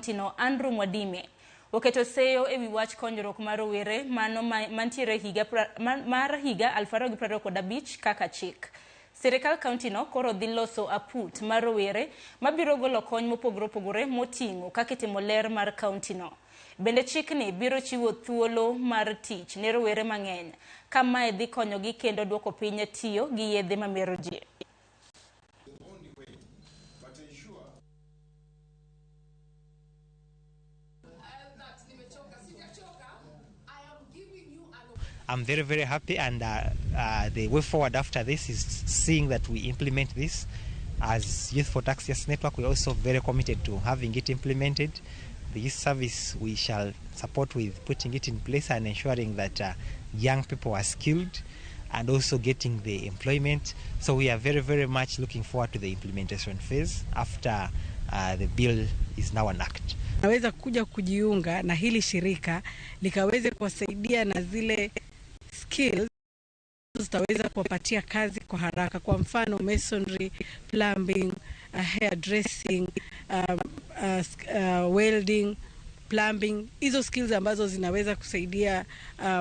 kaunti no Andrew Mwadime oketo seyo ewi wach konyruok mar rowere mano mantiere higa mar higa 2025 kaka chik. Sirikal kaunti no koro dhi loso aput mar rowere mabiro golo kony mopogore opogore moting'o kaka itimo ler mar kaunti no. Bende chikni biro chiwo thuolo mar tich ne rowere mang'eny ka mae dhi konyogi kendo duoko piny tiyo gi yedhe mamero ji. I'm very, very happy, and the way forward after this is seeing that we implement this. As Youth for Tax Justice Network, we're also very committed to having it implemented. The youth service we shall support with putting it in place and ensuring that young people are skilled and also getting the employment. So we are very, very much looking forward to the implementation phase after the bill is now an act. Naweza kuja kujiunga na hili shirika likaweze kuwasaidia na zile skills zitaweza kuwapatia kazi kwa haraka. Kwa mfano masonry, plumbing, hairdressing, welding, plumbing, hizo skills ambazo zinaweza kusaidia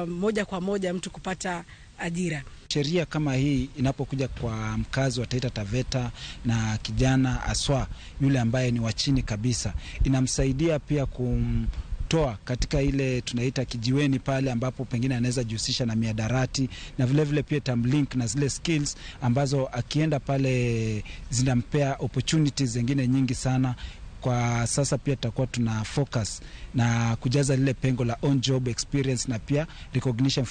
moja kwa moja mtu kupata ajira. Sheria kama hii inapokuja kwa mkazi wa Taita Taveta na kijana aswa yule ambaye ni wa chini kabisa, inamsaidia pia kumtoa katika ile tunaita kijiweni pale ambapo pengine anaweza jihusisha na miadarati, na vile vile pia tamlink na zile skills ambazo akienda pale zinampea opportunities zingine nyingi sana. Kwa sasa pia tutakuwa tuna focus na kujaza lile pengo la on job experience na pia recognition.